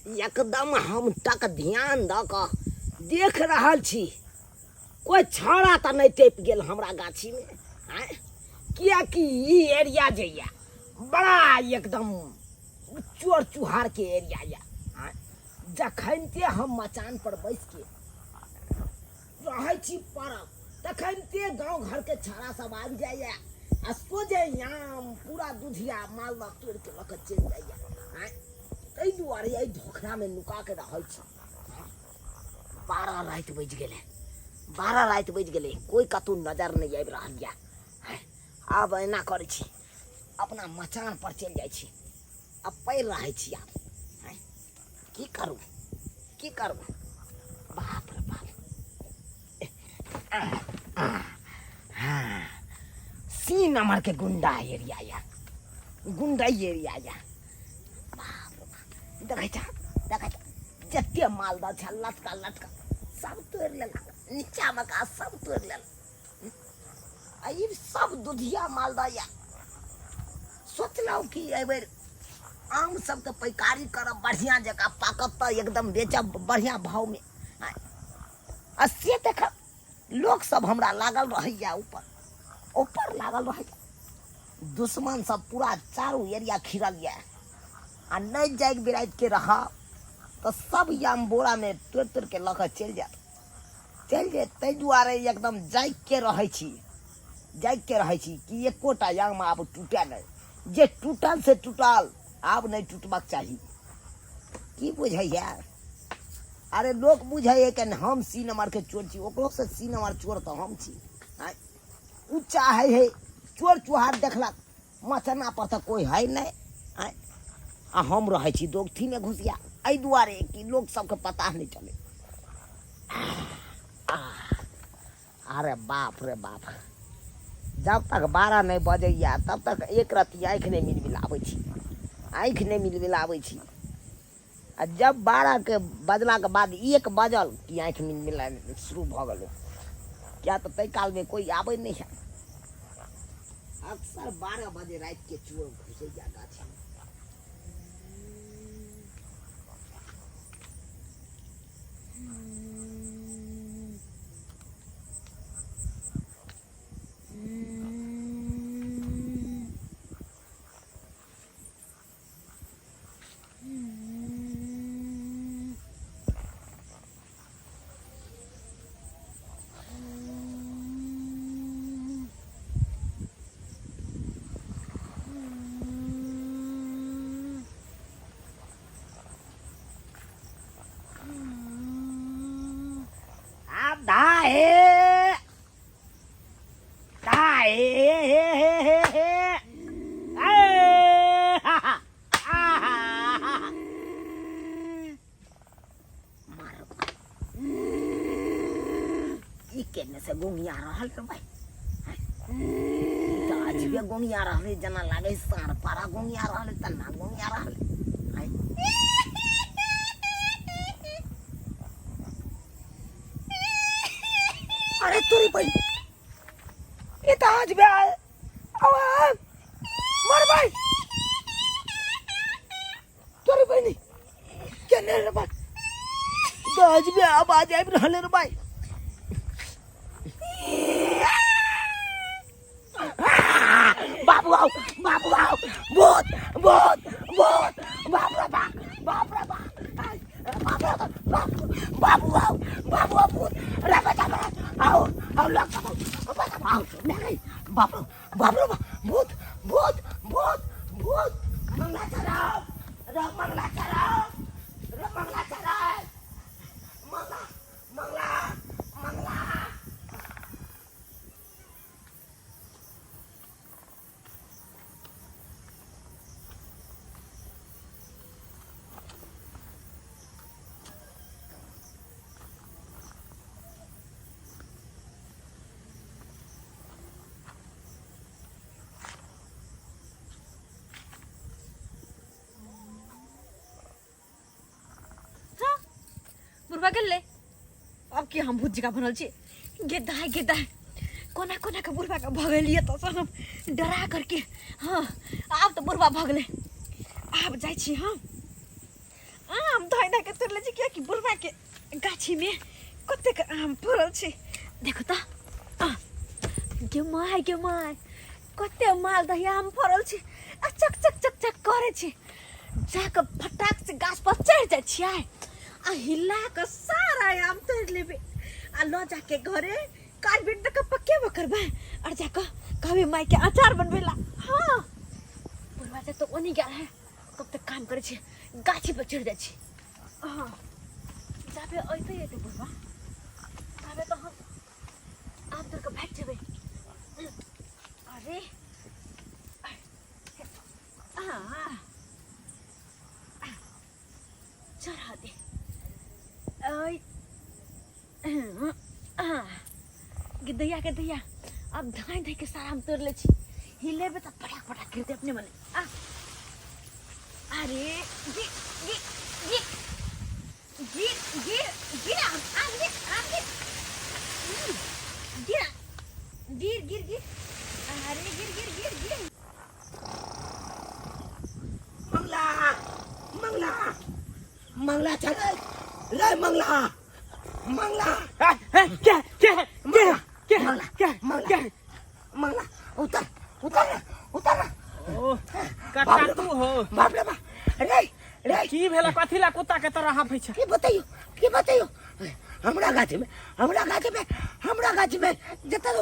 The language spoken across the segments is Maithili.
एकदम हम टक ध्यान दऽ कऽ देख रहल छी कोइ छौड़ा तऽ नहि टपि गेल हमरा गाछीमे आँय किएकि ई एरिया जे यऽ बड़ा एकदम चोर चुहारके एरिया यऽ आँय जखनिते हम मचान पर बैसके रहै छी पड़ल तखनिते गाँव घरके छौड़ा सब आबि जाइए आ सोझे आम पूरा दुधिया मालदह तोड़िके लऽ कऽ चलि जाइए आँय ताहि दुआरे एहि धोखरामे नुका के रहै छी। 12 राति बजि गेलै, 12 राति बजि गेलै, कोइ कतहु नजर नहि आबि रहल यऽ। आब एना करै छी, अपना मचान पर चलि जाइ छी आ पड़ि रहै छी। आब की करू, की करू? बाप रे बाप। हाँ, सी नंबर के गुंडा एरिया या, गुंडा एरिया या। बाप रे बाप, देखै छा, देखै छा, जते मालदह छल लटका लटका सब तोड़ि लेलक, नीचा मे का सब तोड़ि लेलक। आ ई सब दुधिया मालदह या। सोचलहुँ कि एहिबेर आम सबके पैकारी करब, बढ़िआँ जकाँ पाकत तऽ एकदम बेचब बढ़िआँ भावमे। आ से देखब लोक सब हमरा लागल रहैया, ऊपर ऊपर लागल रहैया, दुश्मन सब पूरा चारू एरिया खिरल यऽ। आ नहि जागि बिराति के रहब तऽ सब याम बोरामे तोड़ि तोड़ि के लऽ कऽ चलि जायत, चलि जायत। ताहि दुआरे एकदम जागि के रहै छी, जागि के रहै छी कि एकोटा याम आब टूटए नहि। जे टूटल से टूटल, आब नहि टूटबाक चाही। की बुझैया? अरे लोक बुझैया कि हम सी नंबर के चोर छी, ओकरो से सी नंबर चोर तऽ हम छी। आँय, ओ चाहै है चोर चुहार देखलक मचना पर तऽ कोइ है नहि। आँय, आ हम रहै छी दोगथीमे घुसिया, एहि दुआरे कि लोक सबके पता नहि चलै। अरे बाप रे बाप, जब तक 12 नहि बजैया तब तक एक रत्ती आँखि नहि मिलमिलाबै छी, आँखि नहि मिलमिलाबै छी। आ जब 12 के बजलाके बाद 1 बजल कि आँखि मिलमिलाइ शुरू भऽ गेलै, किया तऽ ताहि कालमे कोइ आबै नहि है। अक्सर 12 बजे रातिके चोर घुसैया गाछीमे। आब धाहे धाहे हे हे हे हे ए, हा, हा, आ, हा, हा। मारो। ई केने से गोंगिया रहल रे भाई? ई तऽ अजबे गोंगिया रहलै, जेना लागै साँढ़ पारा गोंगिया रहलै, तेना गोंगिया रहलै। आँय। अरे तोरी बहिन, ई तऽ अजबे आयल। आवाज मर भाई, तोरी बहिनी केने रे भाई? अजबे आवाज आबि रहल रे भाई। बाबू आओ, बाबू आओ, भूत भूत भूत, बाप रे बाप, बाप रे बाप, बाप रे बाप, बाबू आओ, बाबू आओ, भूत रे बचा बचा, आओ आओ लग बचा, आओ मैं गई, बाप रे बाप रे बाप, भूत भूत भूत भूत, मंगला चढ़ाओ रे, मंगला चढ़ाओ रे, मंगला चढ़ाओ, मंगला मंगला मंगला। बुढ़वा गेलै। अब की हम भूत जकाँ बनल छी? गे दाइ, गे दाइ, कोना कोना के बुढ़वा के भगेलियै तऽ सब हम डरा करके। हाँ, आब तऽ बुढ़वा भगलै, आब जाइ छी हम आम धोइ। के तोड़ि लै छी कियाकि बुढ़वा के गाछीमे कतेक आम फड़ल छै। देखो तऽ, आ गे my, गे my, कते मालदह आम फड़ल छै आ चक चक चक चक करै छै। जाकऽ फटाक से गाछ पर चढ़ि जाइ छियै आ हिला कऽ सारा आम तोड़ि लेबै आ लऽ जाके घरे काट बीट दऽ कऽ पकेबो करबै और जाकऽ कहबै मायके अचार बनबै ला। हाँ, बुढ़वा तऽ ओनी गेल है, कब तक काम करै छै, गाछी पर चढ़ि जाइ छी। हाँ, जाबे अयतै अयतै बुढ़वा ताबे तऽ हम आम तोड़ि कऽ भागि जेबै। अरे चढ़ा दे। गे दैया, गे दैया, अब धाइ धाइ के सारा हम तोड़ि लै छी। हिलेबै तऽ फटाक फटाक गिरतै अपने मने। आ अरे गिर गिर गिर गिर गिर गिर, आम आम गिर, आम गिर, गिर गिर गिर गिर, अरे गिर गिर गिर गिर। मंगला, मंगला, मंगला, चल रे मंगला, मंगला। क्या क्या क्या क्या? मंगला। क्या? मंगला। क्या? मंगला, उतर उतर उतर। ओ कट्टा तू हो? बाप रे बाप, रे रे। की भेल? कथी ला कुत्ता के तरह हाफै छै? की बतैयो, की बतैयो, हमरा गाछ में, हमरा गाछ में, हमरा गाछ में जतऽ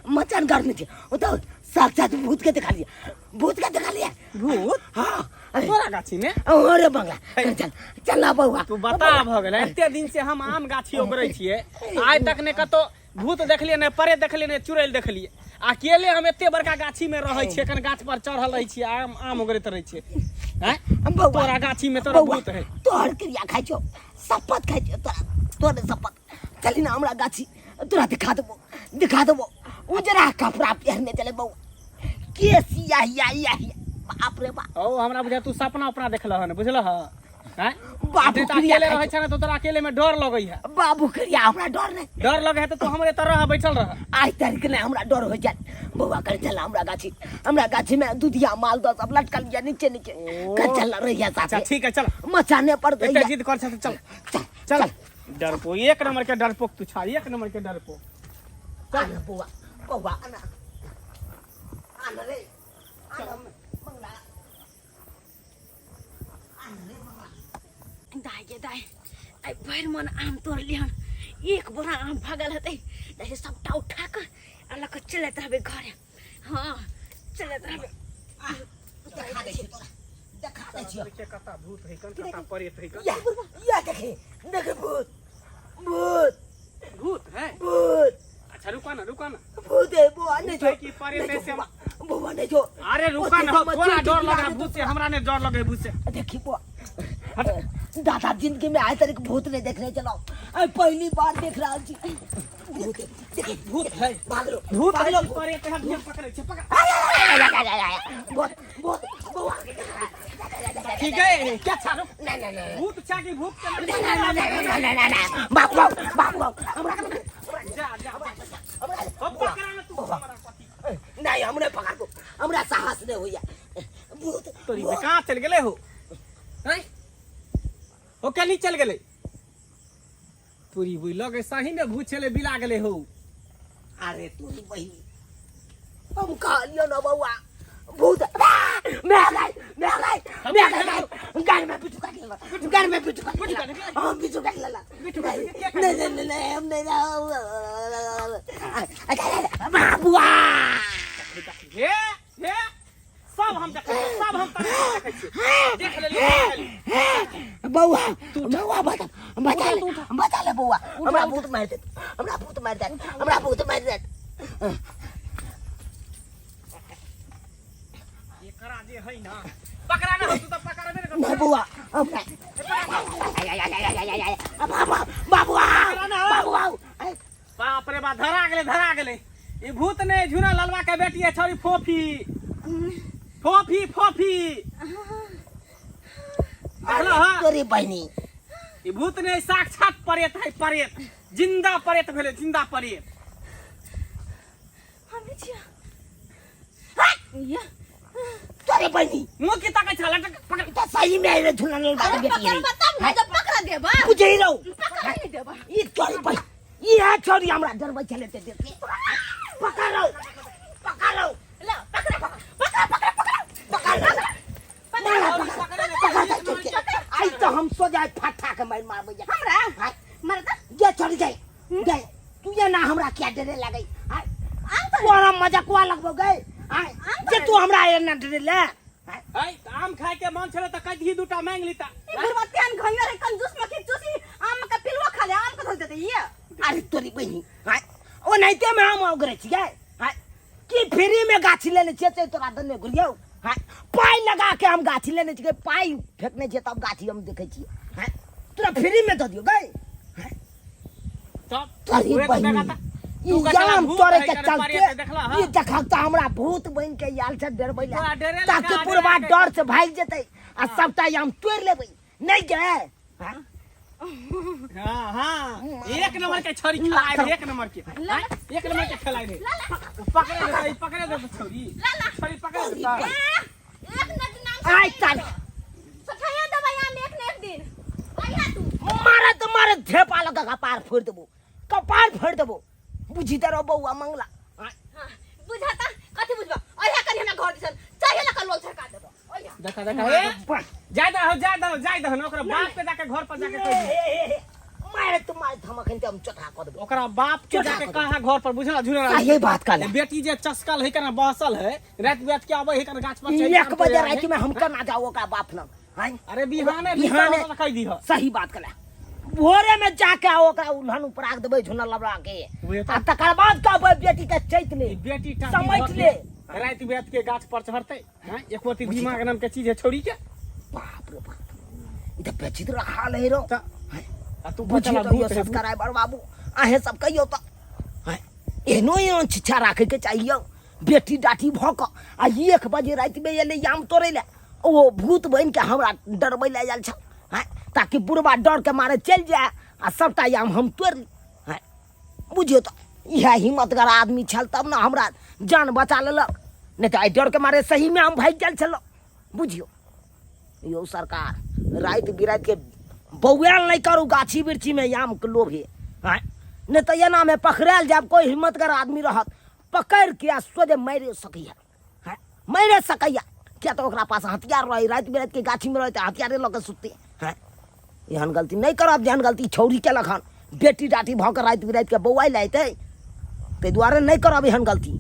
मचान गाड़ने छै ओतऽ साक्षात भूत के देखा लिया, भूत के देखा लिया। भूत? हाँ। तोरा गाछी में? अरे बंगला, चल चल ना बउआ। तू बता, भऽ गेलै? एते दिन से हम आम गाछी ओगरै छियै, आइ तक ने कतौ भूत देखलियै, ने परे देखलियै, ने चुड़ैल देखलियै। अकेले हम एते बड़का गाछी में रहै छियै, एखन गाछ पर चढ़ल रहै छियै, आम आम ओगरैत रहै छियै। आँय? बौआ, तोरा गाछी में तोरा बौआ, भूत है? तोहर क्रिया खाइ छौ, शपथ खाइ छौ तोरा, तोरे शपथ। चली ना हमरा गाछी, तोरा दिखा देबो, दिखा देबो। उजरा कपड़ा पहिरने चले बौआ, केस या या या या, बाप रे बाप। ओ हमरा बुझा तू सपना उपना देखल हन, बुझल ह? आँय? बाबू नहीं तऽ क्रिया अकेले खाइ रहै छै ने तऽ तोरा अकेले में डर लगै है। बाबू क्रिया, हमरा डर नहीं। डर लगे है तऽ तू हमरे तर रह, बैठल रह। आज तारीख नहीं हमरा डर हो जाए बौआ। कर चल हमरा गाछी, हमरा गाछी में दुधिया मालदह सब लटकल या नीचे नीचे। ओ। कर चल रहिया अच्छा साथे। ठीक है, चल। मचाने पर एते दैया। जिद कर छै तऽ चल। चल। चल। डरपोक, एक नंबर के डरपोक तू छा, एक नंबर के डरपोक। आना बौआ, बौआ आना, आना रे, आना मंगला, आना रे मंगला। दाय गे दाय, आइ भरि मन आम तोड़लियै हन, एक बोरा आम भगल हेतै। जैसे सबटा उठा कऽ आ लऽ कऽ चलैत रहबै घरे। हाँ, चलैत रहबै। देखा दै छियौ तोरा, देखा दै छियौ। के कता भूत है कन, कता प्रेत है कन। या या, देखे देखे, भूत भूत। भूत है? भूत। अच्छा रुका ना, रुका ना। भूत है बौआ, नहीं भूत है कि प्रेत है नहीं से? जो बौआ, नहीं जो। अरे रुका ना, ओते थोड़ा मच्छर डर के लगा गिरा भूत से, हमरा ने डर लगे भूत से। देखी बुआ, दादा जिंदगी में आए तारीख भूत नहीं देखने चलो, आई पहली बार देख रहा छी भूत। देखी। भूत है? भाग लो। भूत भाग है लो। कि प्रेत है? हम पकड़े छै, पकड़। भूत भूत बौआ। ठीक है, क्या छा? रुक। नहीं नहीं नहीं। भूत छा कि भूत के? नहीं नहीं नहीं नहीं नहीं नहीं, बाबू बाबू बाबू बाबू, हमरा जा जा, हमरा अब पकड़ा ना तू हमरा कथी। नहीं, हमरे पकड़ दो, हमरा साहस नहीं होइया भूत। तोरी भूत। कहाँ चल गेले हो? हैं हो, केनी चल गेले? तोरी बुझ लगे सही में भूत छले, बिला गेले हो। अरे तोरी बहिनी, हम कहलियो ना बौआ, भूत मैं आ गई, मैं आ गई, मैं आ गई। गाड़ में बिट्टू काट लेला, गाड़ में बिट्टू काट बिट्टू लेला। काट लेला। हम बिट्टू काट लेला। बिट्टू काट लेला। नहीं नहीं नहीं नहीं, हम नहीं। बाबुआ। हे हे, सब हम देखै छियै, सब हम तोरा देखै छियै, देख लेलियै, देख लेलियै। बौआ, बौआ, बता बता ले, तू उठा। बता ले बौआ, हमरा भूत मार देत, हमरा भूत मार देत, हमरा भूत मार देत। एकरा जे है ना, पकड़ा ना हो तू तऽ पकड़बे ने नहीं करबे। बौआ, हमरा बाबुआ, बाबुआ। बाप रे बा, धरा गेलै, धरा गेलै। ई भूत ने झुना ललवा के बेटी है छौरी, फोफी फोफी फोफी, देखलह हँ? तोरी बहिनी। ई भूत ने, साक्षात प्रेत है, प्रेत, जिंदा प्रेत भेलै, जिंदा प्रेत। हमे छियै या। तोरे बहिनी। मुँह की ताकै छ? लटक, पकड़। तऽ सही में रे झूलन बाबू बेटी रे। पकड़ तब ने, जब पकड़ देब। छी रौ? पकड़ नहीं देबा। ई तोरी पर ई है छोरी हमरा डरबै छलै ते देख के। पकड़ो पकड़ो। ला पकड़ पकड़ पकड़ पकड़। पकड़ो पकड़े ने, पकड़ दे छोड़ के। आई तो हम सो जाए फट्टा के मार मारबै जा। हमरा हाँ, मरदा जे चल जाए गए तू ये ना हमरा क्या डरे लगई। हाँ, आम तो तोरा मजाकुआ लगबो गए। हाँ, जे तू हमरा एना डरे ले। हाँ, है तऽ आम खाय के मन छलै तऽ कहि दूटा मांगि लीता। ई घरवा तेन घइया रे कंजूस मखी चूसी आम का पिलुआ खा ले, आम का धल देते ये। अरे तोरी बहिनी, हाँ, ओनाहिते में हम ओगरे छियै। हाँ, की फ्री में गाछी लेने छियै से तोरा दने घुरियौ। हाँ, पाइ लगा के हम गाछी लेने छियै, पाइ फेकने छियै तब गाछी हम देखै छियै। हाँ, तोरा फ्री में दऽ दियौ गई। हाँ, तब तोरी उहे तऽ बहिनी देखा तऽ- ई तू कहै छला जाम भूत तोरे है, के करे चलते पारिये देखला, हाँ? ई देखल तऽ हमरा भूत बनि के आयल छै डरबै लए, तोरा डरे लगा, ताकि डरे पुरबा के- डर से भागि जेतै आ सबटा आम तोड़ि लेबै नहीं गे। हाँ? हाँ हाँ, एक नंबर के छड़ी खेलाय रे, एक नंबर के। हाँ, एक नंबर के खेलाय रे। पकड़े दे ई, पकड़े दे छौरी, छड़ी पकड़े दे तऽ। एक नट नाम आइ ताल सठाया दवाई आम एक न एक दिन आइया तू। मारत मारत धेपा लगा कपार फोड़ि देबो, कपार फोड़ि देबो। बुझी तऽ रहो बौआ मंगला। हाँ, बुझाता कथी बुझबा? अइहा कनी हमरा घर दिसन चाहिए लका लोल छड़का देबो अइहा। देखा देखा ए, जाय दहो जाय दहो जाय दहो ने, ओकरा बाप के जाके घर पर जाके कहि दियौ। मारे तो मारे हम अखन हम चोटा कऽ देबो। ओकरा बाप के चोटा जाके कऽ देबो। कहा घर पर बुझल झुनल। सही बात कहला। बेटी जे चस्कल है केना बहसल है, राति बिरात के आबै है केना गाछ पर चढ़ि के 1 बजे राति में हम केना जाऊ ओकरा बाप लग? हैं? अरे बिहाने बिहाने। बिहाने कहि दिह। सही बात कहला। भोरे में जाके ओकरा उल्हन उपराग देबै झुनल लबड़ा के, उहे तऽ। आ तकर बाद कहबै बेटी के चैत ले, ई बेटी टाटी समझ भऽ के ले। राति बिरात के गाछ पर चढ़तै। हैं, एको अति दिमाग नाम के चीज है छौरी के। बाप रे बाप, ई तऽ बेचित हाल है रो। तऽ आ तू बुझियौ बचला तऽ यौ भूत है। सब्सक्राइबर बाबू, अहें सब कहियौ तऽ, हैं, एहनो एहन शिक्षा राखैके चाहिए बेटी डाटी भऽ कऽ आ 1 बजे रातिमे एलै आम तोड़ै लए, ओ भूत बनि के हमरा डरबै लए आयल छल। हैं, ताकि बुढ़बा डर के मारे चलि जाय आ सबटा आम हम तोड़ि ली। हैं, बुझियौ तऽ इएह हिम्मतगर आदमी छल तब ने हमरा जान बचा लेलक, नहि तऽ आइ डर के मारे सहीमे हम भागि गेल छलहुँ। बुझियौ यौ सरकार, राति बिराति के बौआयल नहि करू गाछी वृक्षीमे आमके लोभे। आँय, नहि तऽ एनामे पकड़ायल जायब, कोइ हिम्मतगर आदमी रहत पकड़ि के आ सोझे मारि सकैया। हँ, मारि सकैया, किया तऽ ओकरा पास हथियार रहै, राति बिराति के गाछीमे रहै तऽ हथियारे लऽ कऽ सुततै। हँ, एहन गलती नहि करब जेहन गलती छौरी केलक हन, बेटी डाटी भऽ कऽ राति बिराति के बौआइ लए अयतै, ताहि दुआरे नहि करब एहन गलती।